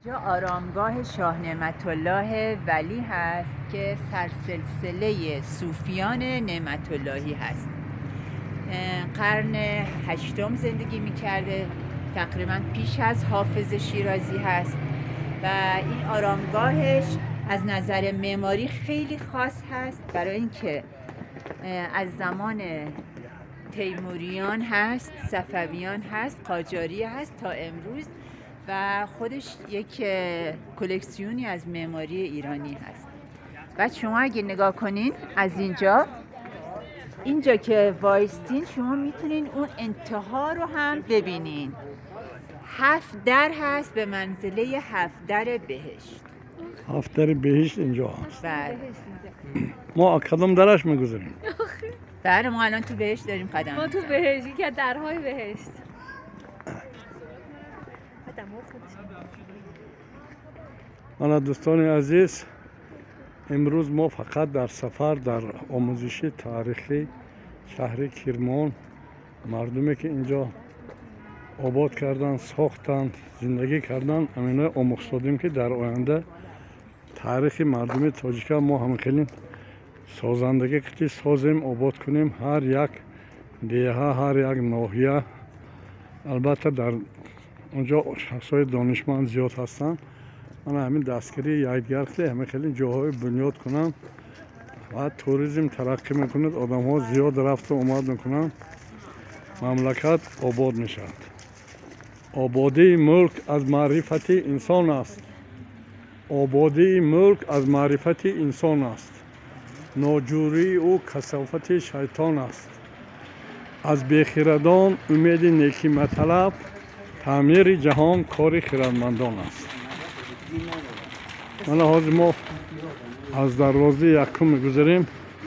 اینجا آرامگاه شاه نعمت‌الله ولی هست که سرسلسله صوفیان نعمت‌اللهی هست. قرن هشتم زندگی می‌کرده، تقریبا پیش از حافظ شیرازی هست و این آرامگاهش از نظر معماری خیلی خاص هست، برای اینکه از زمان تیموریان هست، صفویان هست، قاجاری هست تا امروز و خودش یک کلکسیونی از معماری ایرانی هست. بعد شما اگه نگاه کنین از اینجا که وایستین، شما میتونین اون انتها رو هم ببینین. هفت در هست، به منزله هفت در بهشت. هفت در بهشت اینجا هست؟ بله. ما کدام درش میگذاریم؟ بله، ما الان تو بهشت داریم قدم ما تو می‌زنیم. بهشت، یکی از درهای بهشت. Мана, дӯстони азиз, имрӯз мо фақат дар сафар, дар омӯзиши таърихи шаҳри Кирмон, мардуме ки инҷо обод карданд, сохтанд, зиндагӣ карданд, ҳамино омӯхтодем, ки дар оянда таърихи мардуми тоҷика мо ҳамхелин созандагӣ қити созем, обод кунем ҳар як деҳа, ҳар як ноҳия. Албатта, дар онҷо шахсҳои донишманд зиёд ҳастанд. Мана, ҳамин дастгирии якдигар хеле ҳама хеле ҷоҳое бунёд кунанд ва туризм тараққӣ мекунад, одамҳо зиёд рафту омад мекунанд, мамлакат обод мешавад. Ободии мулк аз маърифати инсон аст, ободии мулк аз маърифати инсон аст, ноҷӯрии ӯ касофати шайтон аст. Аз бехирадон умеди некӣ маталаб, таъмири ҷаҳон кори хирадмандон аст. Мана, ҳозир мо аз дарвозаи якум мегузарем.